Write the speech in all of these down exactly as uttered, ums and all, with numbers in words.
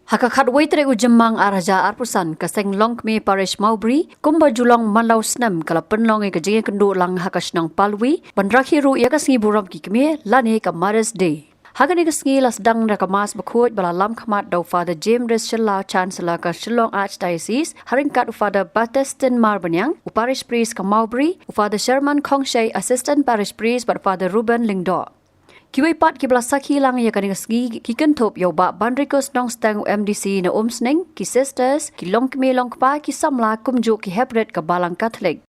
Ha ka khatwei tarik u Jymmang ar hajar arphew san, ka Seng Longkmie Parish Mawbri, kumba ju long man la u snem, ka la pynlong ïa ka jingïakynduh lang ha ka shnong Palwi, ban rakhe ruh ïa ka sngi burom ki kmie, lane ka Mother's Day. Ha kane ka sngi la sdang da ka Mass bakhuid ba la lam khmat da u Father James Shylla, Chancellor ka Shillong Archdiocese, ha ryngkat u Father Baptistine Marbaniang, u Parish Priest ka Mawbri, u Father Sherman Khongshei, Assistant Parish Priest, bad Father Reuben Lyngdoh. Kiwei pat kiba la sakhi lang ïa kane ka sngi ki kynthup ïa u Bah Banrikus Nongsteng, u M D C na Umsning, ki sisters, ki longkmie longkpa, ki samla, kumjuh ki heprit ka Balang Katholik.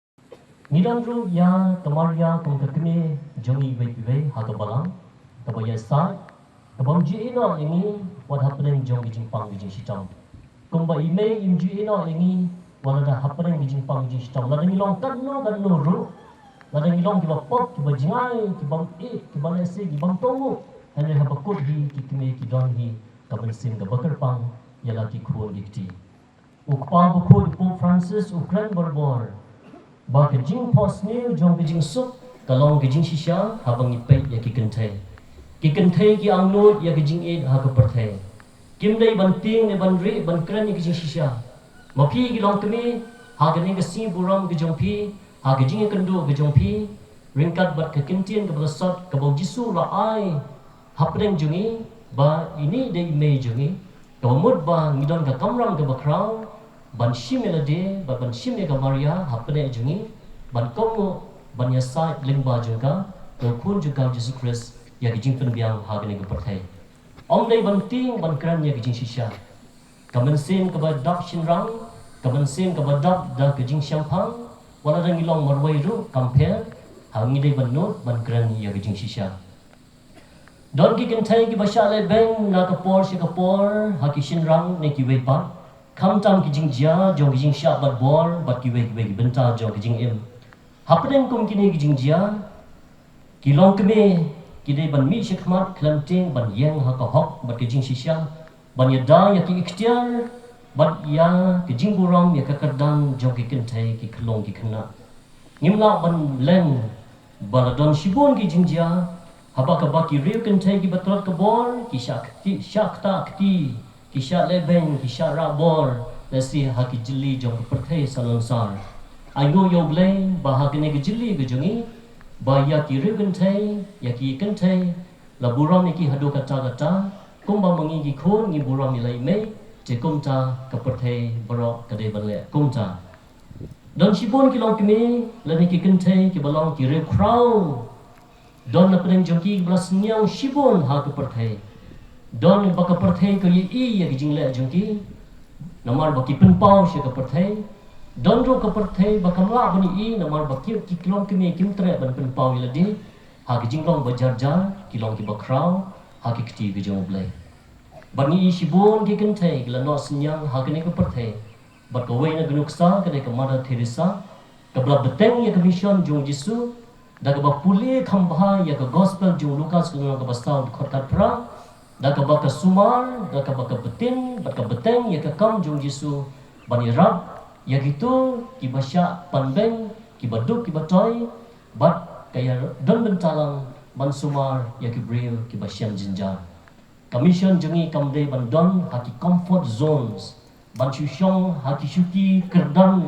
Ngi don ruh ïa ka Maria kum ka kmie jong ngi iwei pa iwei ha ka Balang, kaba ïasaid, kaba ym ju ïehnoh ïa ngi wat hapdeng jong ka jingpang ka jingshitom. Kumba i mei im ju ïehnoh ïa ngi wat la da hapdeng ka jingpang ka jingshitom. Lada ngi long katno katno ruh, lada ngi long kiba pop, kiba jngai, kiba ym ïeh, kiba lehse, kiba ym kohnguh, hynrei haba kut hi ki kmie ki don hi ka mynsiem kaba kyrpang ïa la ki khun ki kti. U Kpa Bakhuid Pope Francis u kren barabor ba ka jingphohsniew jong ka jingsuk ka long ka jingshisha haba ngi peit ïa ki kynthei. Ki kynthei ki angnud ïa ka jingïeit ha ka pyrthei. Kim dei ban tieng ne ban rieh ban kren ïa ka jingshisha. Ma phi ki longkmie, ha kane ka sngi burom ka jong phi, ha ka jingïakynduh ka jong phi, ryngkat bad ka ktien kaba la sot kaba u Jisu u la ai hapdeng jong ngi, ba ine i dei i mei jong ngi, kaba mut ba ngi don ka kamram kaba khraw ban shim ïa lade bad ban shim ïa ka Maria hapdeng jong ngi, ban kohnguh, ban ïasaid lyngba jong ka, ka khun jong ka u Jisu Khrist, ïa ka jingpynbiang ha kane ka pyrthei. Ym dei ban tieng ban kren ïa ka jingshisha. Ka mynsiem kaba dap shynrang, ka mynsiem kaba dap da ka jingshemphang, wat la da ngi long marwei ruh kam pher, ha ngi dei ban nud ban kren ïa ka jingshisha. Don ki kynthei kiba shah lehbeiñ na ka por sha ka por, ha ki shynrang ne kiwei pat, khamtam ki jingjia jong ki jingshah batbor bad kiwei kiwei ki bynta jong ki jingim. Hapdeng kum kine ki jingjia, ki longkmie ki dei ban mih shakhmat khlem tieng ban ïeng ha ka hok bad ka jingshisha, ban ïada ïa ki ikhtiar bad ïa ka jingburom ïa ka kyrdan jong ki kynthei ki khyllung ki khynnah. Ngim lah ban leng ba la don shibun ki jingjia haba kaba ki riew kynthei kiba tlot ka bor ki shah kti, shah ktah kti, ki shah lehbeiñ, ki shah rah bor, lehse ha ki jylli jong ka pyrthei salonsar. Ainguh ïa U Blei ba ha kane ka jylli ka jong ngi, ba ïa ki riew kynthei, ïa ki kynthei, la burom ïa ki haduh katta katta, kumba ma ngi ki khun ngi burom ïa la i mei, te kumta ka pyrthei baroh ka dei ban leh kumta. Don shibun ki longkmie lane ki kynthei kiba long ki riew khraw. Don na pdeng jong ki kiba la synñiang shibun ha ka pyrthei. Don ba ka pyrthei ka ïohi ïa ka jingleh jong ki, namar ba ki pynpaw sha ka pyrthei. Don ruh ka pyrthei ba kam lah ban ïohi namar ba ki, ki longkmie kim treh ban pynpaw ïa lade ha ka jinglong ba jar jar, ki long kiba khraw ha ki kti ka jong U Blei. Bad ngi i shibun ki kynthei ki la noh synñiang ha kane ka pyrthei. Bad kawei na ki nuksa ka dei ka Mother Teresa, kaba la bteng ïa ka mission jong U Jisu da kaba pule kham bha ïa ka Gospel jong u Lukas ka lynnong kaba saw dkhot khatphra, da kaba ka sumar, da kaba ka bteng, bad ka bteng ïa ka kam jong U Jisu ban ïarap ïa kito kiba shah panbeiñ, kiba duk kiba toi, bad ka ïa don bynta lang ban sumar ïa ki briew kiba shem jynjar. Ka mission jong ngi kam dei ban don ha ki comfort zones, ban shu shong ha ki shuki kyrdan,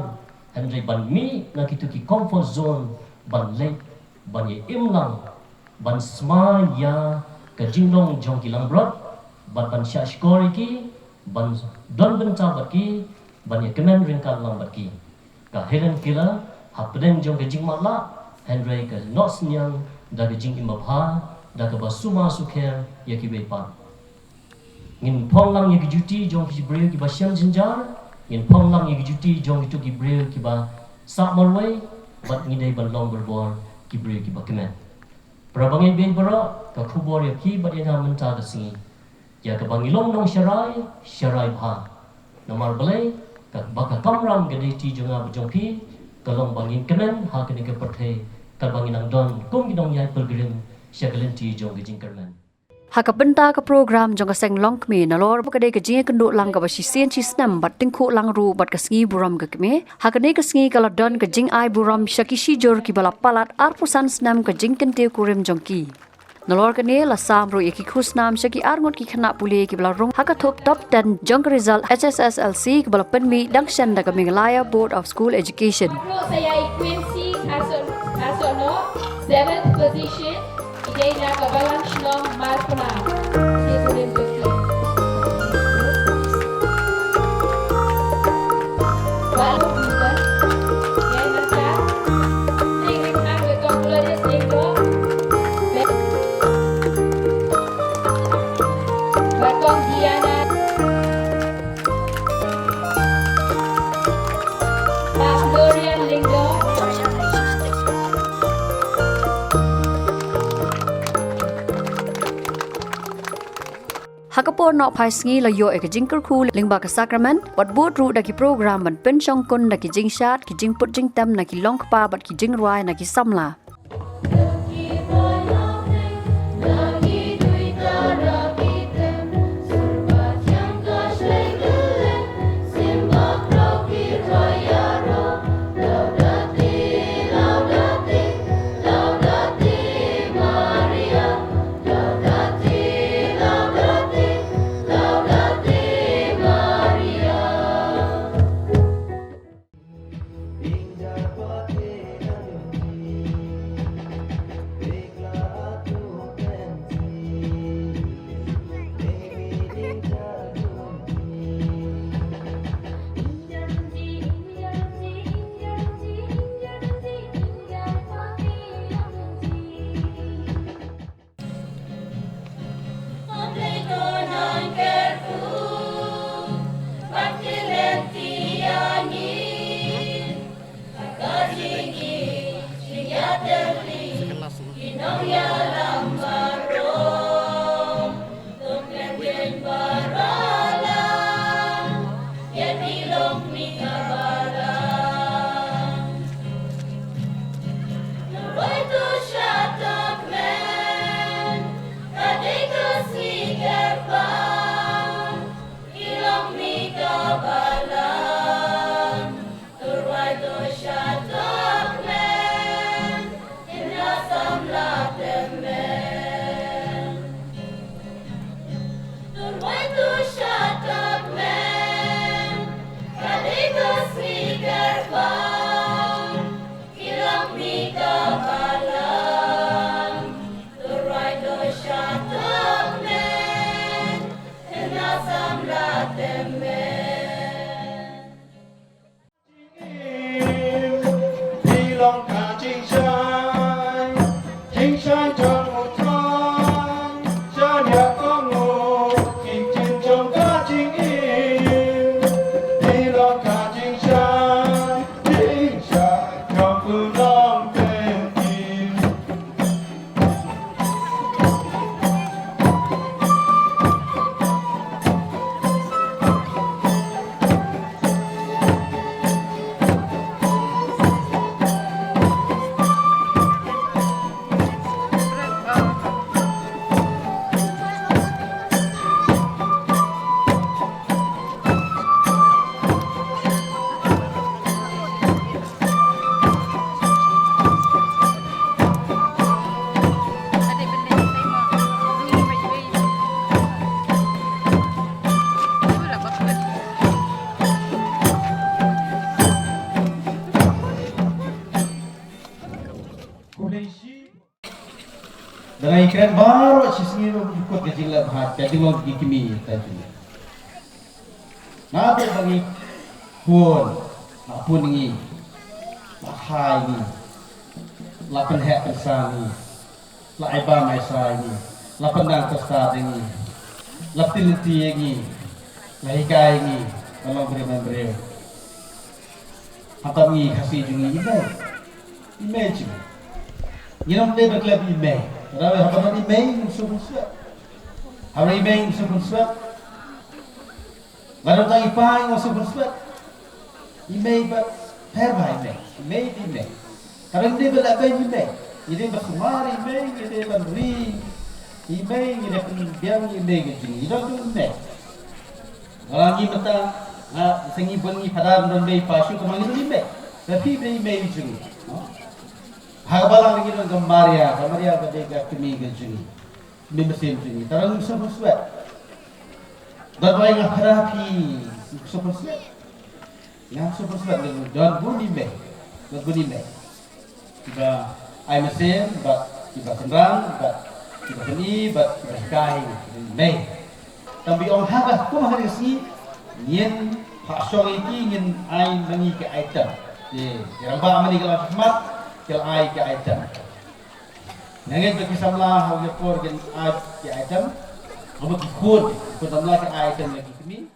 hynrei ban mih na kito ki comfort zone, ban leit, ban ïa im lang, ban smai ïa ka jinglong jong ki langbrot, bad ban shah shkor ïa ki, ban don bynta bad ki, ban ïa kmen ryngkat lang bad ki. Ka Helen Keller, hapdeng jong ka jingmatlah, hynrei ka noh synñiang da ka jingim babha, da kaba sumar sukher ïa kiwei pat. Ngin phong lang ïa ki juti jong ki briew kiba shem jynjar, ngin phong lang ïa ki juti jong kito ki briew kiba sah marwei, bad ngi dei ban long barabor ki briew kiba kmen. Para bangeit baroh, ka khubor ïa phi bad ïa nga mynta ka sngi, ïa kaba ngi long nongsharai, sharai bha. Namar balei? Kaba ka kamram ka duty jong nga bad jong phi ka long ba ngin kmen ha kane ka pyrthei, kaba ngin nang don kum ki nongïaid pilgrim sha ka lynti jong ka jingkyrmen. Ha ka bynta ka program jong ka Seng Longkmie, nalor ba ka dei ka jingïakynduh lang kaba shisien shisnem bad tyngkhuh lang ruh bad ka sngi burom ka kmie, ha kane ka sngi ka la don ka jingai burom sha ki shijur kiba la palat arphew san snem ka jingkyntiew kurim jong ki. Nalor kane la sam ruh ïa ki khusnam sha ki arngut ki khynnah pule kiba la rung ha ka thup top ten jong ka result H S S L C kaba la pynmih dang shen da ka Meghalaya Board of School Education. Ruh sa ïa i Quincy Ason-, Asono, seventh position, i dei na ka balang shnong Marpla. Ki kurim jong ki. Ba lok bukan. Ïa nata. Ting ring ar wei kong Gladys Ding Dong. Wei kong Diana. Ba Florian Lyngdoh. Ha ka por nohphai sngi la ïoh ïa ka jingkyrkhu lyngba ka sakramen, bad bud ruh da ki program ban pynshongkun da ki jingshad, ki jingput jingtem na ki longkpa bad ki jingrwai na ki samla. Da ngi kren baroh shi sngi ruh ngi kut ka jingleh bha ka jinglong ki kmie ka jingim. Naduh ba ngi khun, la pun ngi, la hai ngi, la pynheh pynsah ngi, la ai bam ai sai ngi, la pyndang pyrsa ïa ngi, la pynlynti ïa ngi, la hikai ïa ngi, la long briew man briew. Hangta ngi Khasi jong ngi i mei. I mei jong ngi. Ngi nang dei ba klet i mei. Haba haba i mei ngin sngewsih. Haba i mei ngin sngewsih. Lada tang i pa ngin sngewsih. I mei ba pher ba i mei. I mei i mei. Haba ngi dei ba la bei i mei. Ngi dei ba sumar i mei, ngi dei ba ri i mei, ngi dei ba biang i mei ngi jong ngi. I don tu i mei. Nga ngi mynta, nga, sa ngi bun ngi phadar don bei pa shu kumba ngi don i mei. Ba phi ba i mei jong ngi. No? Ha ka balang ngi don ka Maria, ka Maria ka dei ka kmie ka jong ngi. Kmie mynsiem jong ngi. Tang ngim sngewswet. Don ba nga phra phi, ngim sngewswet. Ngim sngewswet, don bun i mei. Don bun i mei. Kiba ai mynsiem, bad kiba kynrang, bad kiba pyni, bad kiba hikai. Mei. Tang ba ong ha ka, kum ha ka sngi, ngin phah shong ïa ki, ngin ai ma ngi ki item. Ki, ki rangbah ma ngi ki la khmat, ki la ai ki item. Nga ngeit ba ki samla ha ka por kin ai ki item. Haba ki khun, ki khun samla ki ai item ïa ki kmie.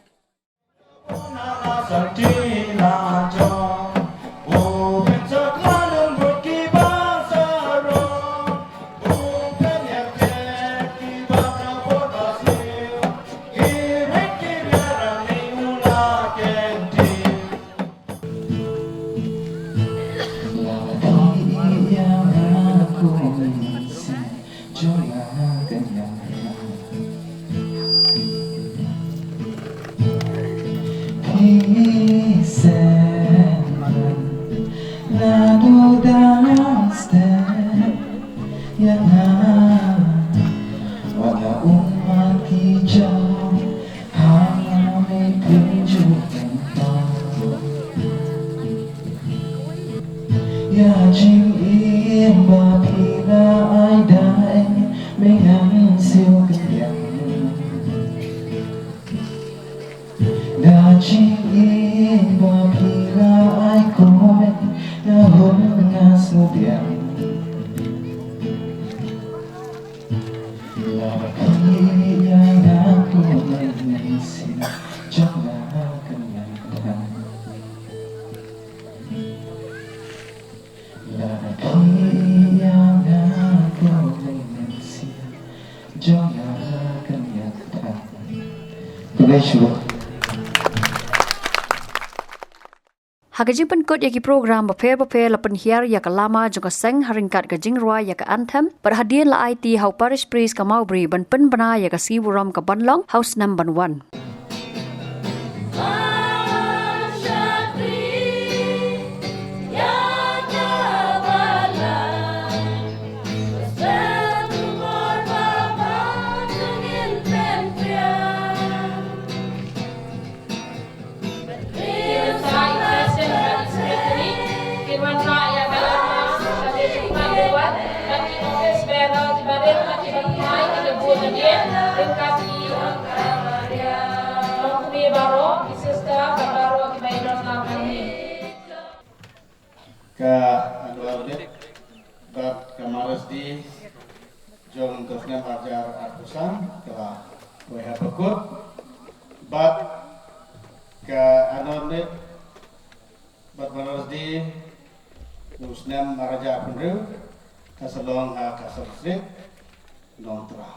Ïa jingim ba phi la ai da ei, me ngan siew kyndiang. Da jingim ba phi la ai ko ei, nga hun nga sngewbiang. Lada phi ïa nga ko ei, ngan siew jong nga kyndiang kyndiang. Lada phi ïa nga ko ei, ngan siew jong nga kyndiang kyndiang. Khublei shibun. Ha ka jingpynkut ïa ki program bapher bapher la pynhiar ïa ka lama jong ka seng ha ryngkat ka jingrwai ïa ka anthem, bad hadien la aiti ha u parish priest ka Mawbri ban pynbna ïa ka sngi burom kaban long ha u snem ban wan. Ki President bad ki Secretary kin wanrah ïa ka lama, ka dei ki department head bad ki office bearer kiba rit bad kiba thymmai ki da bud hadien ryngkat ki longkmie baroh, ki sister bad baroh kiba ïadon lang hangne. Ka annual leave bad ka Mother's Day jong ka snem ar hajar arphew san ka la poi ha bakut, bad ka annual leave bad Mother's Day u snem ar hajar arphew hynriew ka sa long ha ka sub district Nongtraw.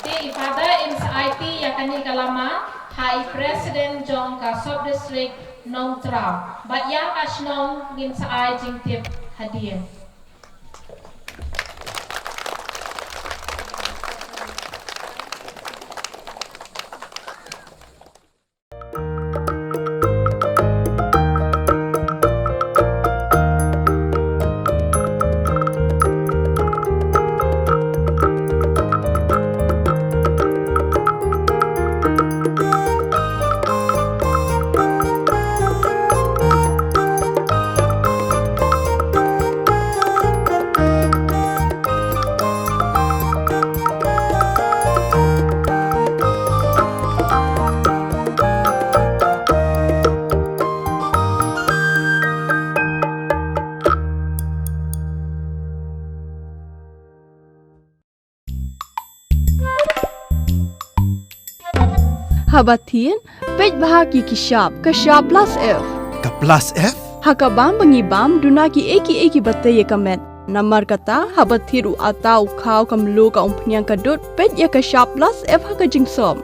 Te i Father in sa aiti ïa kane ka lama ha i President jong ka Sub District Nongtraw. Bad ïa ka shnong ngin sa ai jingtip hadien. Haba thied, peit bha ki ki shap, ka shap plus F. Ka plus F? Ha ka bam ba ngi bam, duna ki ei ki ei kiba tei ïa ka met. Namar kata, haba thied u atta, u khaw, ka mluh, ka umphniang, ka dud, peit ïa ka shap plus F ha ka jingsop.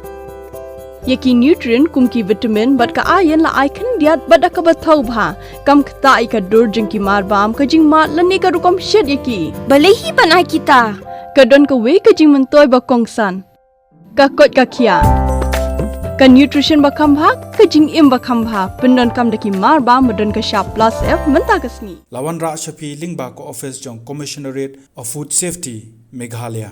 Ïa ki nutrient kum ki vitamin bad ka iron la ai khyndiat bad da kaba thaw bha. Kam ktah ïa ka dur jong ki marbam, ka jingmad lane ka rukom shet ïa ki. Balei hi ban ai kita? Ka don kawei ka jingmyntoi ba kongsan. Ka koit ka khiah. Ka nutrition ba kham bha, ka jingim ba kham bha, pyndonkam da ki mar ba, ba don ka shap plus F mynta ka sngi. La wanrah sha phi lyngba ka office jong Commissionerate of Food Safety, Meghalaya.